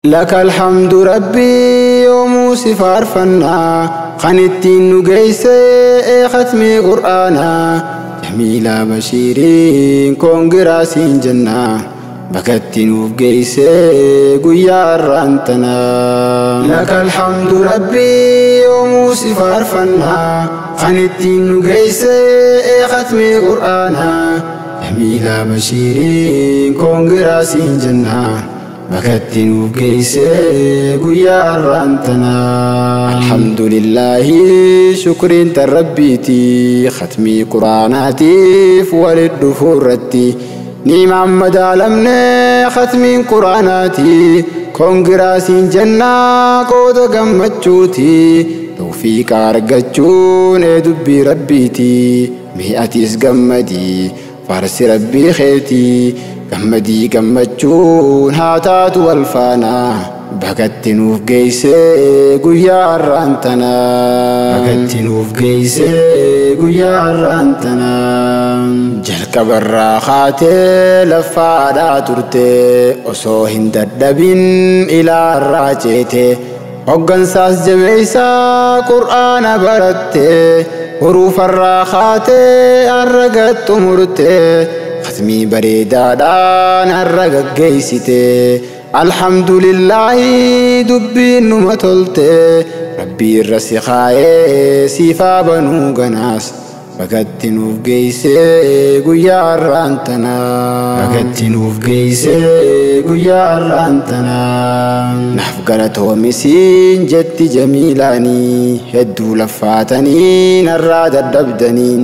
لك الحمد ربي yoomuu si faarfannaa kan ittiin nu geeyse khatmii qur'aanaa. Jamiilaa Bashiiriin koongiraasiin jennaa bakatti nuuf geeyse guyyaa har'aan tanaa. لك الحمد ربي yoomuu si faarfannaa kan ittiin nu geeyse khatmii qur'aanaa. Jamiilaa Bashiiriin koongiraasiin jennaa bakatti nuuf geeyse guyyaa har'aan tanaa. Alhamdulillaahi, shukriin tan rabbiiti, khatmii quraanaatiif walit dhufuu irratti niimaan madaalamne. Khatmiin quraanaati koongiraasiin jennaa qooda gammachuuti. Tawfiiqa argachuun ee dubbii rabbiiti. Mee atis gammadii faarsi rabbii keetii, gammadii gammachuun haa taatu wal faanaa. Bakatti nuuf geeyse guyyaa har'aan tanaa. Bakatti nuuf geeyse guyyaa har'aan tanaa. Jalqabarraa kaatee laffaadhaa turte, osoo hin dadhabin ilaa har'aa ceete. Hoggansaas jabeeysaa qur'aana baratte, huruufarraa kaatee har'a gattu murte, khatmii bareedaadhaan har'a gaggeeysite. Alhamdulillaahi, dubbiin numa tolte. Rabbii irra si kaayee siifaa banuu ganaas. Bakatti nuuf geeyse guyyaa har'aan tanaa. Bakatti nuuf geeyse guyyaa har'aan tanaa. Naaf galatoomisiin jetti Jamiilaanii, hedduu laffaatanii narraa dadhabdaniin.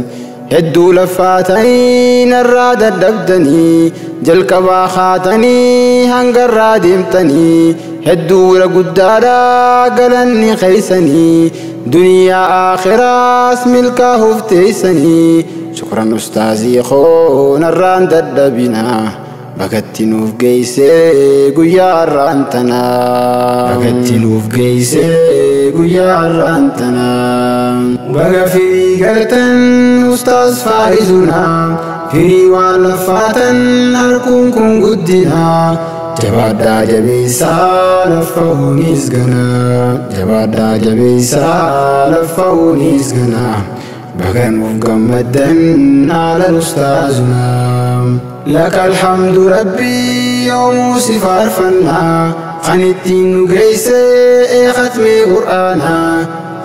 Hedduu laffaatanii narraa dadhabdanii, jalqabaa kaatanii hangarraa deemtanii, hedduu guddaadhaa galanni keeysanii, duniyaa aakhiraas milkaahuuf teeysanii. Shukran ustaazii koo, narraan dadhabinaa. Bakatti nuuf geeyse guyyaa har'aan tanaa. Bakatti nuuf geeyse guyyaa har'aan tanaa. Baga firii galtan ustaaz Faa'izunaa, firii waan laffaatan harkuun kun guddinaa. Jabaadhaa jabeessaa laffa'uunis ganaa. Jabaadhaa jabeessaa laffa'uunis ganaa. Baga nuuf gammaddan haalan ustaazunaa. لك الحمد ربي yoomuu si faarfannaa kan ittiin nu geeyse khatmii qur'aanaa.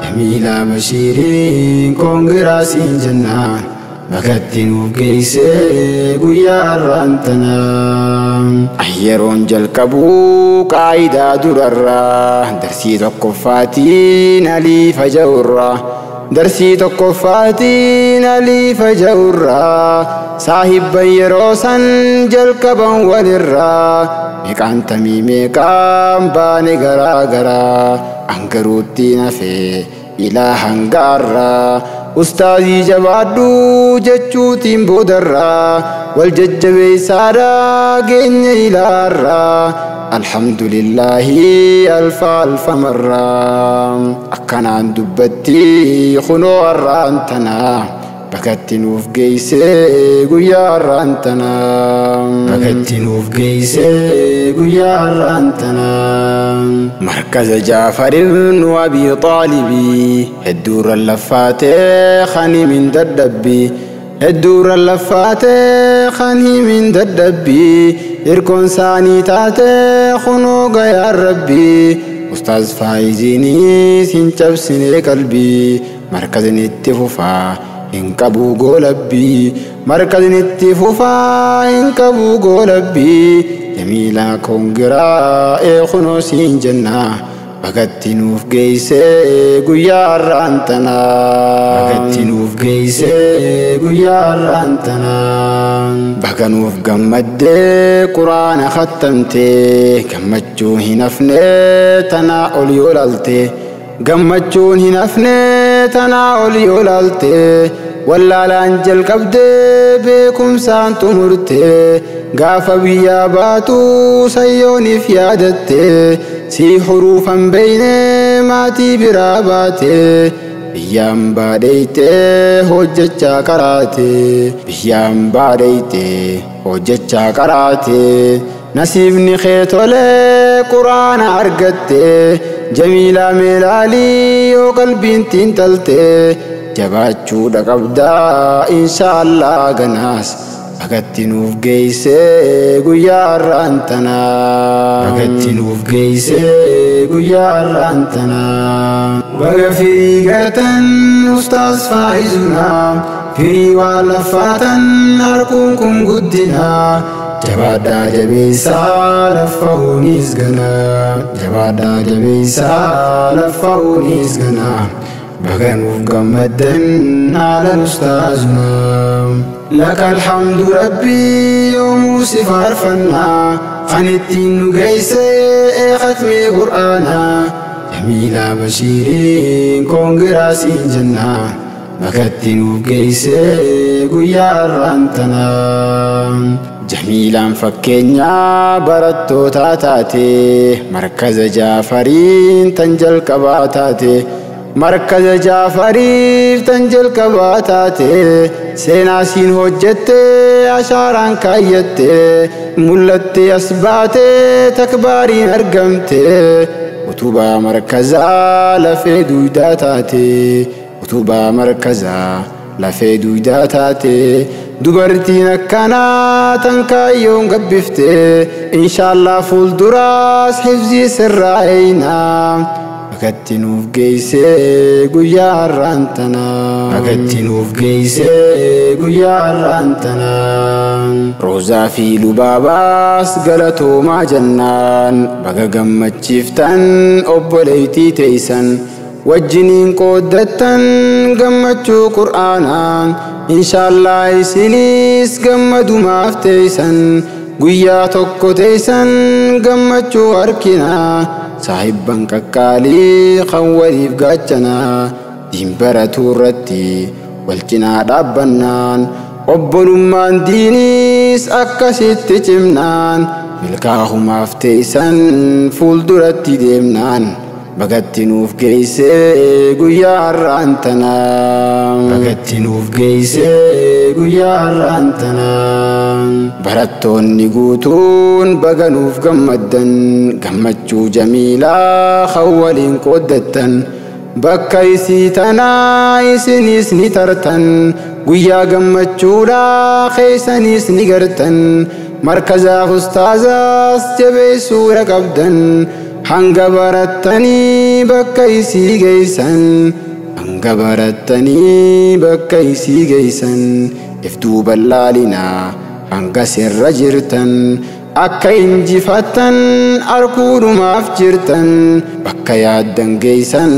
Jamiilaa Bashiiriin koongiraasiin jennaa bakatti nuuf geeyse guyyaa har'aan tanaa. Yeroon jalqabuu qaayidaa durarraa, darsii tokkoffaatiin aliifa ja'urraa, darsii tokkoffaatiin aliifa ja'urraa, saahibban yeroo san jalqaban walirraa meeqaan tamii meeqaan baane garaa garaa, angaruutti nafee ilaa hangaarraa. Ustaazii jabaadhuu jechuutiin boodarraa wal jajjabeessaadhaa geenya ilaarraa. Alhamdulillaahi, alfa alfa marraa akkanaan dubbatti kunoo har'aan tanaa. Bakatti nuuf geeyse guyyaa har'aan tanaa. Bakatti nuuf geeyse guyyaa har'aan tanaa. Markaza Jaafar ibnu Abii Xaalibii hedduurra laffaatee kan himin dadhabbii, hedduurra laffaatee kan himin dadhabbii, hirkoon isaanii taatee kunoo gayaan rabbii. Ustaaz Faayiziinis hin cabsine qalbii, markazni itti fufaa hin qabu goolabbii, markazni itti fufaa hin qabu goolabbii. Jamiilaa koongiraa ee kunoo siin jennaa bakatti nuuf geeyse guyyaa har'aan tanaa. Bakatti nuuf geeyse guyyaa har'aan tanaa. Baga nuuf gammaddee quraana khattamtee, gammachuun hin hafne tanaa ol yoo laalte, gammachuun hin hafne tanaa ol yoo laalte. Wallaalaan jalqabdee beekumsaan xumurte, gaafa biyyaa baatu sayyooniif yaadatte, si huruufan beeyne maatii biraa baate, biyyaan baadheeytee hojjechaa qaraate, biyyaan baadheeytee hojjechaa qaraate. Nasiibni kee tolee quraana argatte Jamiilaa meelaalii yoo qalbiin xiinxalte jabaachuudha qabdaa inshaallah ganaas Bagatti nuuf geessee guyyaa har'aan tanaa. Bagatti nuuf geessee guyyaa har'aan tanaa. Baga firii gartan ustaas faayizunaa firii waan laffaatan harkuun kun guddinaa. Jabaadhaa jabeessaa laffa'uunis ganaa. Jabaadhaa jabeessaa laffa'uunis ganaa. Baga nuuf gammaddan haala ustaazunaa. لك الحمد ربي يوم فارفنا خنتين نجيسي ختمي قرآنا جميلة بشيرين كونغراسين جنة بكتين وجيسي قيا رانتنا جميلة فكينيا برتو تاتاتي مركز جعفرين تنجل كباتاتي مركز جعفري تنجل كباتاتي سيناسين هجتي عشاران كايتي ملتي أسباتي تكبارين أرقمتي وتوبا مركزا لفي دويداتاتي وتوبا مركزا لفي دويداتاتي دبرتين كنا تنكايون قبفتي إن شاء الله فول دراس حفظي سرعينا Bagatti nuuf geessee guyyaa har'aan tanaa. Bagatti nuuf geessee guyyaa har'aan tanaa. Roozaa fi lubaabaas galatoomaa jennaan baga gammachiiftan obboleettii teessan wajjiniin qooddattan gammachuu qur'aanaa inshaallah isinis gammadumaaf teessan guyyaa tokko teessan gammachuu harkinaa. Saahibban qaqqaalii kan waliif gaachanaa diin baratuu irratti wal cinaa dhaabbannaan obbolummaan diiniis akkasitti cimnaan milkaahumaaf teessan fuulduratti deemnaan bagatti nuuf geessee guyyaa har'aan tanaa. Bagatti nuuf geessee guyyaa har'aan tanaa. Barattoonni guutuun baga nuuf gammaddan gammachuu jamiilaa kan waliin qooddattan bakka isii tanaa isinis ni tartan guyyaa gammachuudhaa keessanis ni gartan markazaaf ustaazaas jabeessuudha qabdan hanga barattanii bakka isii geessan hanga barattanii bakka isii geessan iftuu ballaalinaa hanga sirra jirtan akka injifattan arkuudhumaaf jirtan bakka yaaddan geessan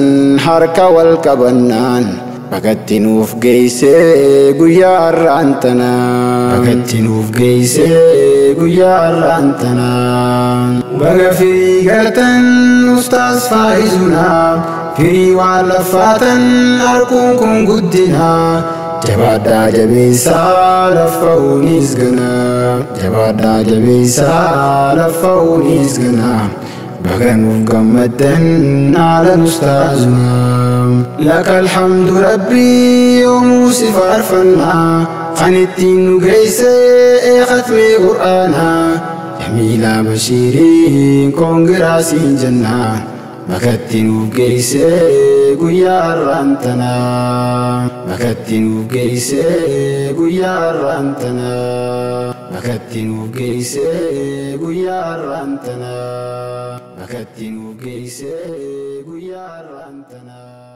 harka wal qabannaan bagatti nuuf geessee guyyaa har'aan tanaa. Bagatti nuuf geessee guyyaa har'aan tanaa. Baga firii gartan ustaas faayizunaa firii waan laffaatan harkuun kun guddinaa. Jabaadhaa jabeessaa laffa'uunis ganaa. Jabaadhaa jabeessaa laffa'uunis ganaa. Baga nuuf gammaddan haala ustaazunaa. Laka alhamdu rabbii yoomuu si faarfannaa kan ittiin nu geessee khatmii qur'aanaa. Jamiilaa Bashiiriin koongiraasiin jennaan Bagatti nuuf geessee guyyaa har'aan tanaa. Bagatti nuuf geessee guyyaa har'aan tanaa. Bagatti nuuf geessee guyyaa har'aan tanaa. Bagatti nuuf geessee guyyaa har'aan tanaa.